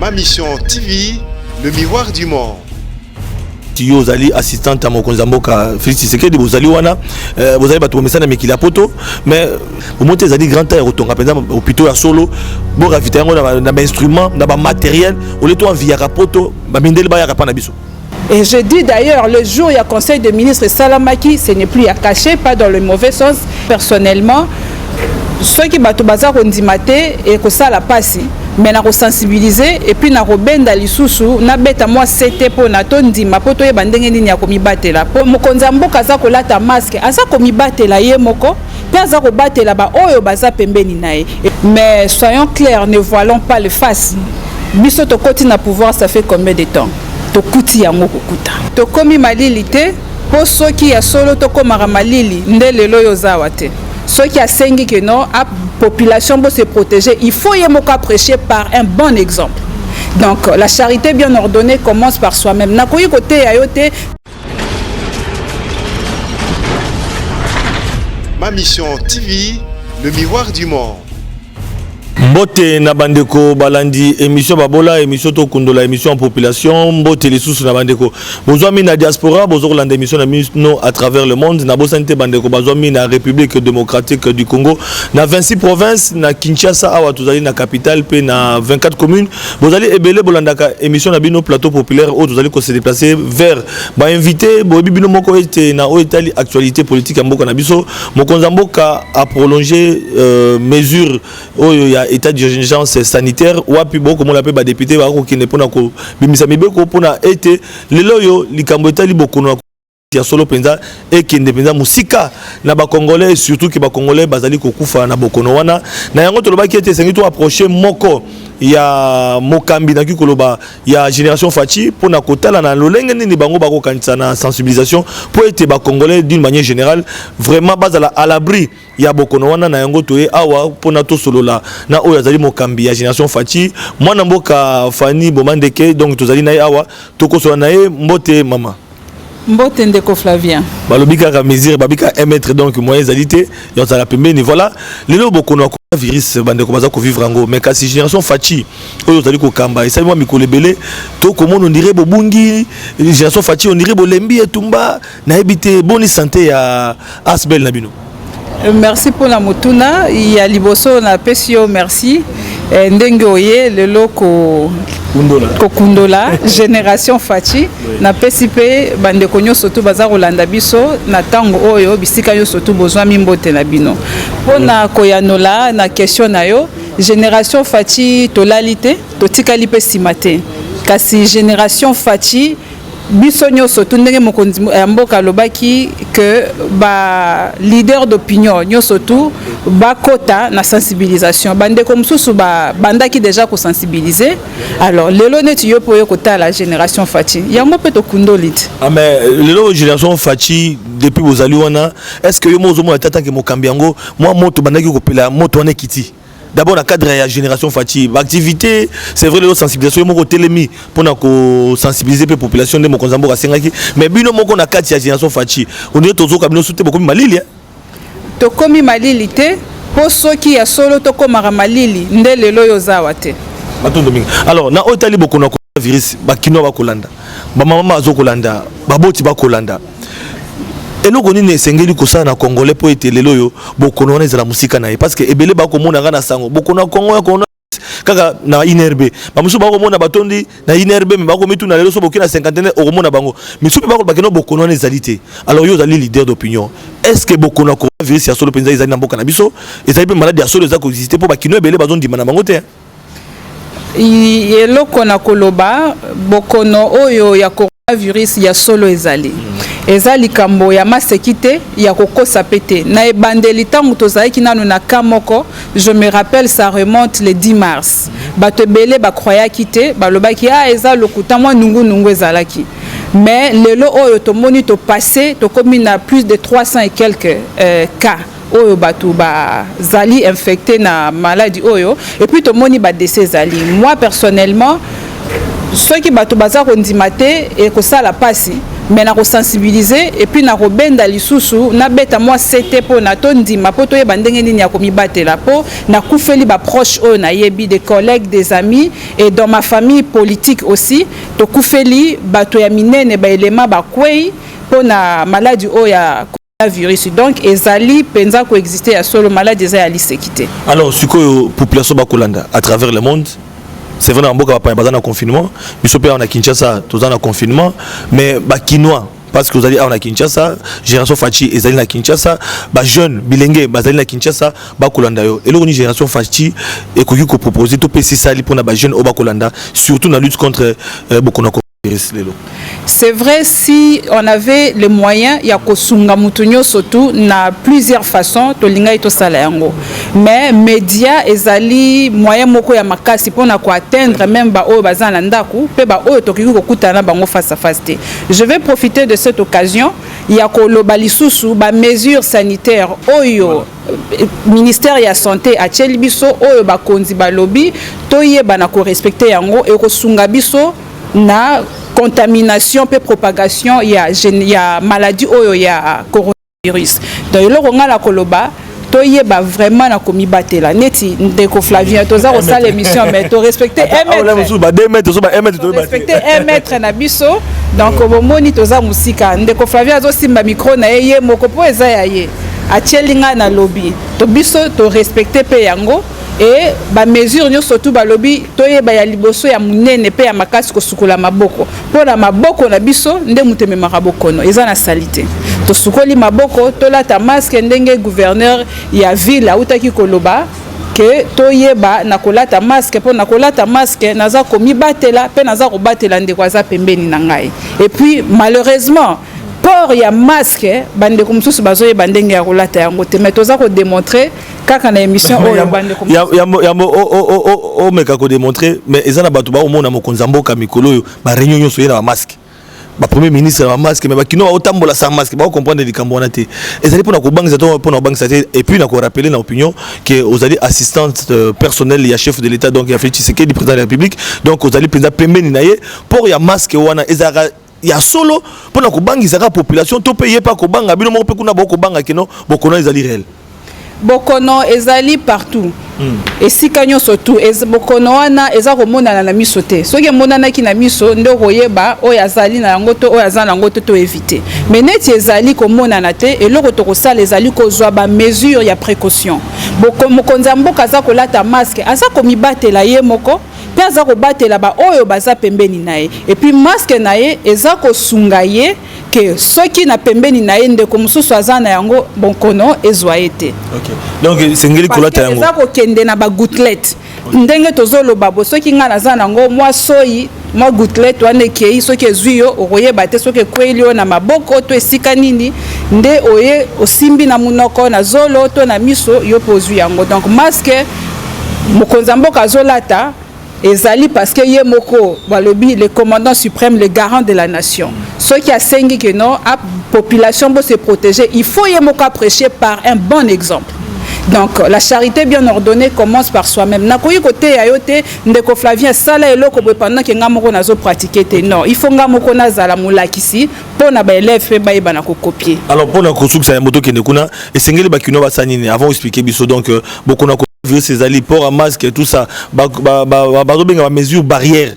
Ma Mission TV, le miroir du monde. Yo ozali assistante ya mokonzi ya mboka Félix Tshisekedi, bozali wana, bozali bato bomesana mikili ya poto, mais bomoi te ezali grand temps ya kotonga mpenza hôpitaux ya solo, boravita yango na bainstrument, na bamatériel, olie to enviaka poto, bamindele bayaka mpa na biso. Et je dis d'ailleurs, le jour il y a conseil de ministres Salamaki, ce n'est plus à cacher, pas dans le mauvais sens. Personnellement, ceux qui bato baza kondima te et kosala pasi, mais na kosensibiliser et puis na kobenda lisusu, nabeta mwa sete mpo na tondima, mpo toyeba ndenge nini ya komibatela. Po mokonzi ya mboka aza kolata masque, aza komibatela ye moko mpe aza kobatela baoyo baza pembeni na ye. Mais soyons clairs, ne voilons pas le face. Biso tokoti na pouvoir, ça fait combien de temps? Tokuti yango kokuta. Tokomi malili te, mpo soki ya solo tokomaka malili nde lelo oyo oza awa te. Soki asengi ke non, a population bo se protéger, il faut ye moko aprêcher par un bon exemple. Donc la charité bien ordonnée commence par soi-même. Nakoki koteya yo te. Ma Mission TV, le miroir du monde. Mbote na bandeko balandi émission Babola, émission Tokundola, émission en population. Mbote lisusu na bandeko bozwami na diaspora, bozokolanda émission na bino à travers le monde. Nabosani te bandeko bazwami na République démocratique du Congo, na 26 provinces, na Kinshasa awa tozali na capitale mpe na 24 communes. Bozali ebele bolandaka émission na bino Plateau populaire, oyo tozali kose déplacer vers bainvité. Boyebi bino moko ete na oyo etali actualité politique ya mboka na biso, mokonzi ya mboka aprolonge mesure oyo ya état d'urgence sanitaire, wapi bokomona mpe badéputé bakokende mpona kobimisa mibeko mpona ete lelo oyo likambo etali bokono ya solo mpenza ekende mpenza mosika na Bacongolais, surtout ke Bacongolais bazali kokufa na bokono wana. Na yango tolobaki ete esengi to approche moko ya mokambi, nakoki koloba ya génération Fatshi, mpona kotala na lolenge nini bango bakokanisa na sensibilisation mpo ete Bacongolais d'une manière générale vraiment bazala à l'abri ya bokono wana. Na yango toye awa mpona tosolola na oyo azali mokambi ya génération Fatshi, mwana mboka Fani Bomandeke. Donc tozali na ye awa, tokosolola na ye. Mbote mama. Mbote ndeko Flavien. Balobi kaka mesure babika 1 mètre, donc moyen ezali te ya kozala pembeni. Voilà, lelo bokono ya coronavirus, bandeko baza kovivre yango, mais kasi génération Fatshi oyo ozali kokamba, esali mwa mikolo ebele tokomona ondire bobungi. Génération Fatshi, ondire bolembi etumba. Nayebi te boni santé ya ASBL na bino. Merci mpona motuna ya liboso. Napesi yo merci ndenge oye lelo kokundola génération Fatshi. Napesi mpe bandeko nyonso tu baza kolanda biso na ntango oyo, bisika nyonso tu bozwami, mbote na bino. Mpona koyanola na question na yo, génération Fatshi tolali te, totikali mpe nsima te. Kasi génération Fatshi, biso nyonso tu, ndenge mokonzi ya mboka alobaki ke ba leader d'opinion nyonso tu bakota na sensibilisation, bandeko mosusu babandaki déjà kosensibiliser. Alors lelo neti yo mpe oyo kotala génération Fatshi, yango mpe tokundoli te. Ah, mais lelo génération Fatshi, depuis bozali wana, est ce que yo mo ozomona te atanke mokambi yango mwa moto bandaki kopela, moto wana ekiti? D'abord na cadre ya génération Fatshi, baactivité, c'est vrai, lelo sensibilisation, yo moko otelemi mpona kosensibiliser mpe population nde mokonzi ya mboka asengaki, mais bino moko na kati ya génération Fatshi, ondire tozoka bino su te, bokomi malili, hein? Tokomi malili te, mpo soki ya solo tokomaka malili nde lelo oyo oza awa te. Matondo mingi. Alors na oyo etali bokono ya coronavirus, bakinois bakolanda, bamama bazokolanda, baboti bakolanda, eloko nini esengeli kosala na Congolais mpo ete lelo oyo bokono wana ezala mosika na ye? Parce que ebele bakomona nga na sango bokono ya Kongo ya corona kaka na INRB, bamosusu bakomona batondi na INRB, me bakomituna lelo so boki na Cinquantenaire okomona bango misusu mpe bakoloba keno bokono wana ezali te. Alors yo ozali leader d'opinion, est ce que bokono ya coronavirus ya solo mpenza ezali na mboka na biso, ezali mpe maladi ya solo eza koexiste? Mpo bakinois ebele bazondima na bango te. Eloko na koloba, bokono oyo ya coronavirus ya solo ezali. Eza likambo ya maseki te, ya kokosa pe te. Na ebandeli, ntango tozalaki nano na cas moko, je me rappelle, ça remonte le 10 mars, bato ebele bacroyaki te, balobaki: "Ah, eza lokuta." Mwa nungunungu ezalaki. Mais lelo oyo tomoni topasse, tokomi na plus de 300 et quelques cas oyo bato bazali infecté na maladie oyo, et puis tomoni badécès ezali. Moi personnellement, soki bato baza kondima te, ekosala mpasi. Mais nakosensibiliser et puis nakobenda lisusu, nabeta mwa sete mpo na tondima, mpo toyeba ndenge nini ya komibatela, mpo nakufeli baproche oyo nayebi, des collègues, des amis, et dans ma famille politique aussi tokufeli bato ya minene, baelema bakwei mpo na maladi oyo ya coronavirus. Donc ezali mpenza koexiste ya solo, maladi eza ya liseki te. Alors sikoyo, population bakolanda à travers le monde, c'est vrai, na mboka bapaya baza na confinement, biso mpe awa na Kinshasa toza na confinement, mais bakinois, parce que ozali awa na Kinshasa, Génération Fatshi ezali na Kinshasa, bajeune bilenge bazali na Kinshasa bakolanda yo, eloko nini Génération Fatshi ekoki kopropose to mpe esisali mpona bajeune oyo bakolanda, surtout na lutte contre bokono ya coronavirus lelo? C'est vrai, si on avait les moyens ya kosunga mutu nyonso tu na plusieurs façons, tolingaki tosala yango. Mais média ezali moyen moko ya makasi mpona koatteindre même baoyo baza na ndako mpe baoyo tokoki kokutana na bango face à face te. Je vais profiter de cette occasion ya koloba lisusu bamesure sanitaire oyo ministère ya Santé atieli biso, oyo bakonzi balobi toyeba na korespecte yango, ekosunga biso na contamination mpe propagation ya maladie oyo ya coronavirus. Donc eloko ngai na koloba, toyeba vraiment na komibatela. Neti ndeko Flavien, toza kosala émission, mais torespecte 1 mètre. Ba 2 mètres, ba 1 mètre. Torespecte 1 mètre na biso. Donc bomoni, toza mosika. Ndeko Flavien azosimba micro na ye ye moko mpo eza ya ye, atieli ngai na lobi to biso torespecte mpe yango. E bamesure nyonso tu balobi toyeba, ya liboso ya monene mpe ya makasi, kosukola maboko, mpo na maboko na biso nde moto ememaka bokono, eza na sali te. Tosukoli maboko, tolata masque ndenge gouverneur ya ville autaki koloba ke toyeba na kolata masque, mpo na kolata masque naza komibatela mpe naza kobatela ndeko aza pembeni na ngai. Et puis malheureusement, port ya masque, bandeko mosusu bazoyeba ndenge ya kolata yango te, mais toza kodémontrer kaka na émission oyo bandeko. Yambo omeka kodémontrer, mais eza na bato baomona mokonzi ya mboka mikolo oyo, baréunion nyonso ye na bamasque, bapremier ministre na bamasque, mais bakino baotambola sans masque, baocomprendre likambo wana te. Ezali mpona kobangisa to mpona kobangisa te? Et puis na korappeler na opinion ke ozali assistante personnelle ya chef de l'État, donc ya Félix Tshisekedi, président de la République, donc ozali mpenza pembeni na ye. Port ya masque wana ezalaka ya solo mpona kobangisaka population to mpe ye mpe akobanga, bino moko mpe kuna bokobanga keno bokono ezali réel? Bokono ezali partout. Esika nyonso tu bokono wana eza komonana na miso te. Soki emonanaki na miso nde okoyeba oyo azali na yango to oyo aza na yango te, to éviter. Mais neti ezali komonana te, eloko tokosala ezali kozwa bamesure ya précaution. Mokonzi ya mboka aza kolata masque, aza komibatela ye moko mpe aza kobatela baoyo baza pembeni na ye. Et puis masque na ye eza kosunga ye ke soki na pembeni na ye ndeko mosusu aza na yango, bokono ezwa ye te. Okay. Donc esengeli kolata yango? Eza kokende na bagouttelette ndenge tozoloba bo. Soki ngai naza nango, mwa soi, mwa gouttelette wana ekei, soki ezwi yo, okoyeba te soki ekweli yo na maboko to esika nini nde oye osimbi na monoko, na zolo to na miso, yo mpe ozwi yango. Donc masque mokonzi ya mboka azolata ezali parce que ye moko balobi le commandant suprême, le garant de la nation, soki asengi ke non, a population bo se protéger, il faut ye moko aprêcher par un bon exemple. Donc la charité bien ordonnée commence par soi-même. Nakoki koteya yo te, ndeko Flavien, sala eloko boye, pendant ke nga moko nazopratique te. Non, il faut nga moko nazala molakisi mpo na baélève mpe bayeba na kocopier. Alors, mpona kosukisa yango, tokende kuna, esengeli bakino basala nini? Avant expliquer biso, donc bokona virus ezali, port ya masque, tout ça, bazobenga bamesure barrière,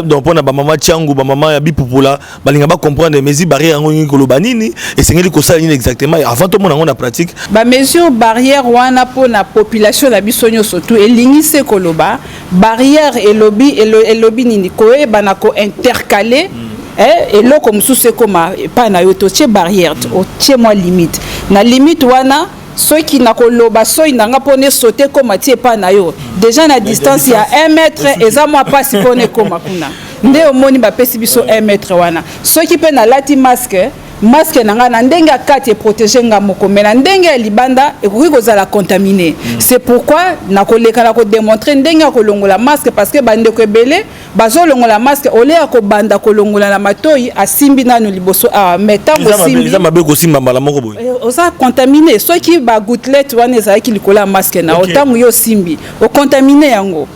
donc mpona bamama tiangu, bamama ya bipupula balinga bacomprendre mesure barrière yango nini, koloba nini, esengeli kosala nini exactement avant tomona yango na pratique. Bamesure barrière wana mpona population na biso nyonso tu, elingi se koloba barrière elobi elobi nini? Koyeba na kointercaler eloko mosusu ekóma epai na yo te. Otie barrière, otie mwa limite. Na limite wana, soki nakoloba soi na nga mpona esote ekóma ti epai na yo, déjà na distance ya 1 mètre, eza mwa mpasi mpona ekóma kuna. Nde omoni bapesi biso 1 mètre wana. Soki mpe nalati masque Masque na ngai na ndenge ya kati eprotéger nga moko, mais na ndenge ya libanda ekoki kozala contaminé. C'est pourquoi nakoleka na kodémontrer ndenge ya kolongola masque, parce que bandeko ebele bazolongola masque, ole ya kobanda kolongola na matoi, asimbi nanu liboso awa, mais ntango osimbi Eza mabe kosimba mbala moko boye. Oza contaminé. Soki bagouttelettes wana ezalaki likolo ya masque na yo, ntango yo osimbi, ocontaminer yango.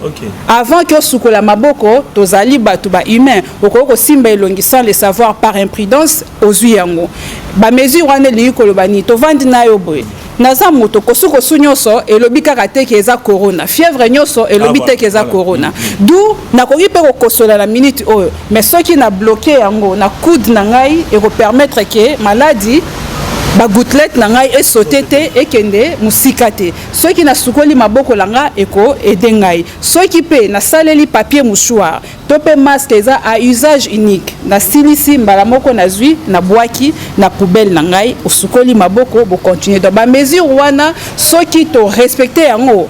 Avant ke osukola maboko, tozali bato bahumain, okoki kosimba elongi sans le savoir, par imprudence ozwi yango. Bamesure wana elingi koloba nini? Tovandi na yo boye, naza moto, kosukosu nyonso elobi kaka te ke eza corona, fièvre nyonso elobi te ke eza corona. Du nakoki mpe kokosola na minute oyo, mais soki na bloquer yango na coude na ngai, ekopermettre ke maladie, bagouttelettes na ngai esaute te, ekende mosika te. Soki nasukoli maboko na nga, ekoaider ngai. Soki mpe nasaleli papier mouchoir to mpe masque eza à usage unique, nasilisi mbala moko, nazwi, nabwaki na poubelle na ngai, osukoli maboko, bocontinuer. Donc bamesure wana, soki torespecter yango,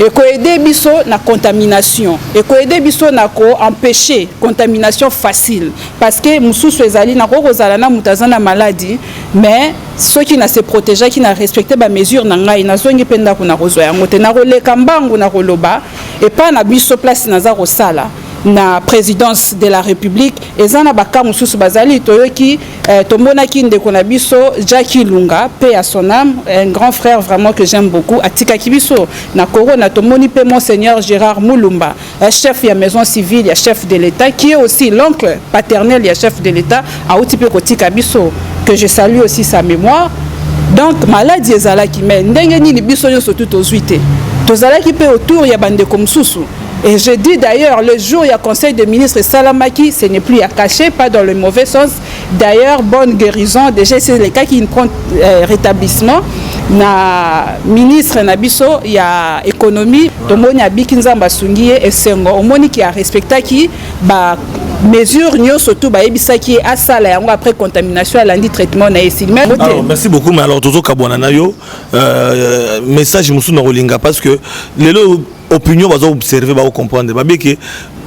ekoaider biso na contamination, ekoaider biso na koempêcher contamination facile, parce que mosusu ezali nakoki kozala na moto aza na maladie, mais soki na se protégeaki, na respecter bamesure na ngai, nazongi mpe ndako, nakozwa yango te. Nakoleka mbangu na koloba epai na biso, place naza kosala na présidence de la République, eza na baka mosusu bazali. Toyoki, tomonaki ndeko na biso Jackie Lunga, paix à son âme, un grand frère vraiment que j'aime beaucoup, atikaki biso na corona. Tomoni mpe monseigneur Gérard Mulumba, chef ya maison civile ya chef de l'État, qui est aussi l'oncle paternel ya chef de l'État, auti mpe kotika biso, que je salue aussi sa mémoire. Donc maladie ezalaki, mais ndenge nini biso nyonso tu tozwi te? Tozalaki mpe autour ya bandeko mosusu. Et je dis d'ailleurs, le jour il y a conseil des ministres esalamaki, ce n'est plus à cacher, pas dans le mauvais sens. D'ailleurs, bonne guérison, déjà c'est le cas qui prend rétablissement. Na ministre na biso ya économie, tomoni abiki, Nzambe asungi ye, esengo. Omoni ki arespectaki ba mesure nyonso tu bayebisaki ye asala yango. Après contamination, alandi traitement na ye, esili. Alors, merci beaucoup. Mais alors tozokabwana na yo, message mosusu na kolinga, parce que lelo opinion baza observer, bakocomprendre babeke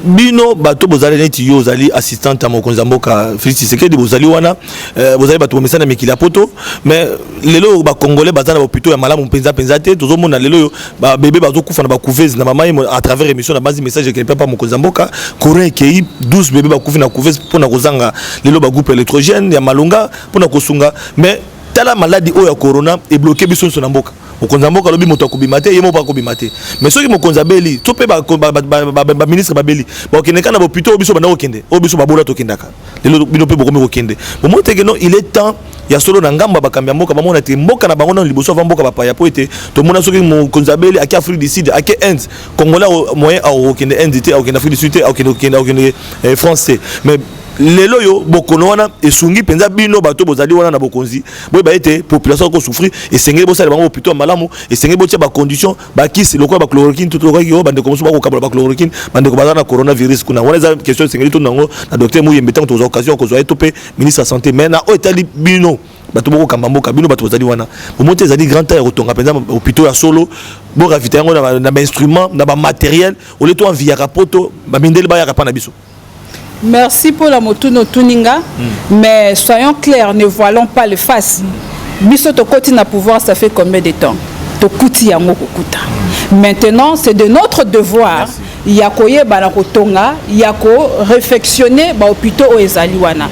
bino bato bozali neti yo ozali assistante ya mokonzi ya mboka Félix Tshisekedi, bozali wana, bozali bato bomesana na mikili ya poto, mais lelo bacongolais baza na bahôpitaux ya malamu mpenza mpenza te. Tozomona lelo oyo babébés bazokufa na bacouveuse na bamai. À travers émission na basi, message ekei mpe pa mokonzi ya mboka, courant ekei, 12 bébés bakufi na couveuse mpona kozanga lelo bagroupe électrogène ya malonga mpona kosunga. Mais tala, maladie oyo ya corona ebloquer biso nyonso na mboka. Mokonzi ya mboka alobi moto akobima te, ye moko akobima te, mais soki mokonzi abeli to mpe baministre babeli, bakokende kaka na bahôpitaux oyo biso banda kokende, oyo biso babola tokendaka. Lelo bino mpe bokomi kokende, bomoni teke non, il est temps ya solo na ngambo ya bakambi ya mboka bamona te mboka na bango nano liboso avant mboka bapaya, po ete tomona soki mokonzi abeli, ake Afrique du Sud, ake Inde, Congolais moyen akokende Inde te, akokende Afrique du Sud te, akokende France te. Mais lelo oyo bokono wana esungi mpenza bino bato bozali wana na bokonzi, boyeba ete population akosouffrir, esengeli bosala bango hôpitaux ya malamu, esengeli botia bacondition, bakisi lokola bachloroquine. Tokokaki oyo bandeko mosusu bakokabola bachloroquine, bandeko baza na coronavirus kuna. Wana eza question esengeli to nango na docteur Muyembe ntango tozwa occasion ya kozwa ye to mpe ministre ya santé. Mais na oyo etali bino bato bokokamba mboka, bino bato bozali wana, bomoi te, ezali grand temps ya kotonga mpenza hôpitaux ya solo, boravitailler yango na bainstrument, na bamatériel, ole to enviaka poto bamindele bayaka mpa na biso. Merci pour la motuna otuni nga. Mais soyons clairs, ne voilons pas le face. Biso tokoti na pouvoir, ça fait combien de temps? Tokuti yango kokuta. Maintenant, c'est de notre devoir ya koyeba na kotonga, ya koréfectionner bahôpitaux oyo ezali wana.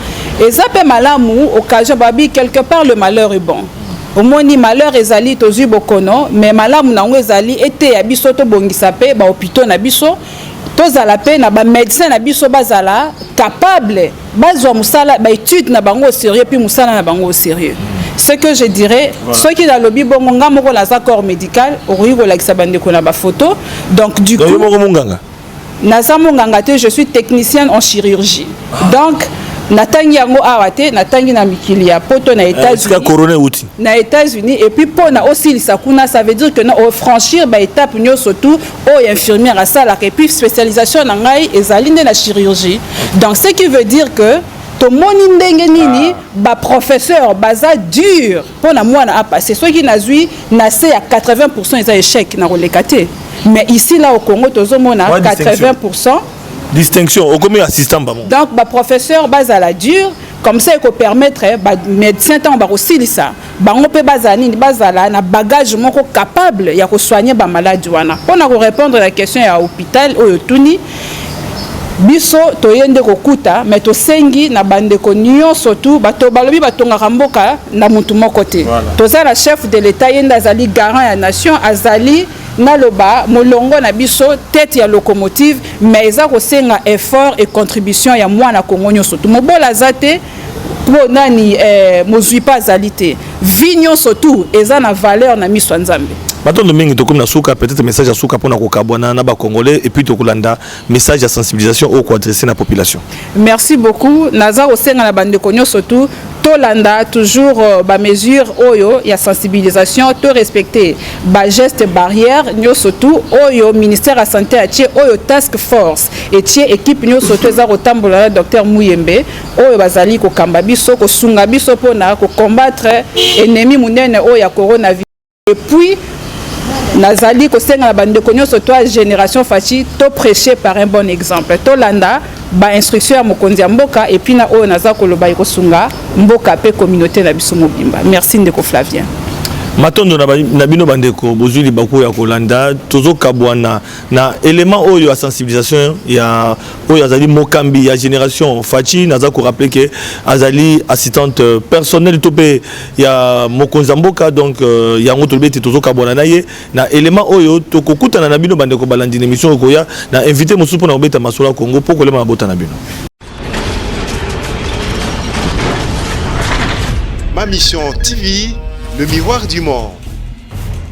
Eza mpe malamu, occasion babi, quelque part le malheur est bon. Omoni, malheur ezali, tozwi bokono, mais malamu nango ezali eteya biso, tobongisa mpe bahôpitaux na biso, tozala mpe na bamédecin na biso bazala capable, bazwa mosala, baétude na bango au sérieux, puis mosala na bango au sérieux. Ce que je dirais, soki nalobi bongo, nga moko naza corps médical, okoki kolakisa bandeko na bafoto. Donc du coup moko monganga? Naza monganga te, je suis technicienne en chirurgie. Donc natangi yango awa te, natangi na mikili ya poto, na États-Unis. Corona euti. Na États-Unis. Et puis mpona osilisa kuna, ça veut dire que na ofranchir baétape nyonso tout oyo infirmière asalaka. Et puis spécialisation na ngai ezali nde na chirurgie. Donc ce qui veut dire que tomoni ndenge nini baprofesseur baza dur mpona mwana apasse. Soki nazwi na se ya 80, eza échec na koleka te. Mais ici là au Congo, tozomona 80. Distinction, okomi assistant bango. Donc baprofesseur bazala dur. Comme ça ekopermettre bamédecin, ntango bakosilisa bango mpe bazala nini, bazala na bagage moko capable ya kosoigner bamaladi wana. Mpona korépondre na question ya hôpital oyo tuni biso, toye nde kokuta, me tosengi na bandeko nyonso tu. Bato balobi batongaka mboka na mutu moko te. Toza na chef de l'État, ye nde azali garant ya nation, azali naloba molongo na biso, tête ya locomotive, mais eza kosenga effort et contribution ya mwana Kongo nyonso tu. Mobola aza te, mpo nani mozwi mpe azali te. Vie nyonso tu eza na valeur na miso ya Nzambe. Matondo mingi. Tokomi na suka. Peut-être message ya suka mpona kokabwana na Bacongolais, et puis tokolanda message ya sensibilisation oyo koadresse na population. Merci beaucoup. Naza kosenga na bandeko nyonso tu, tolanda toujours bamesure oyo ya sensibilisation, to respecter bageste barrière nyonso tu oyo ministère ya Santé atie, oyo task force etie, équipe nyonso tu eza kotambola na docteur Muyembe, oyo bazali kokamba biso, kosunga biso mpona kocombattre ennemi monene oyo ya coronavirus. Et puis nazali kosenga na bandeko nyonso to ya génération Fatshi, to prêcher par un bon exemple, tolanda bainstruction ya mokonzi ya mboka. Et puis na oyo naza koloba, ekosunga mboka mpe communauté na biso mobimba. Merci, ndeko Flavien. Matondo na bino bandeko bozwi libaku ya kolanda. Tozokabwana na élément oyo ya sensibilisation ya oyo azali mokambi ya génération Fatshi. Naza korappeler ke azali assistante personnelle to mpe ya mokonzi ya mboka. Donc yango tolobi ete tozokabwana na ye na élément oyo. Tokokutana na bino bandeko balandi na émission okoya na invité mosusu mpona kobeta masolo ya Kongo mpo kolema mabota na bino. Ma Mission TV, le miroir du monde.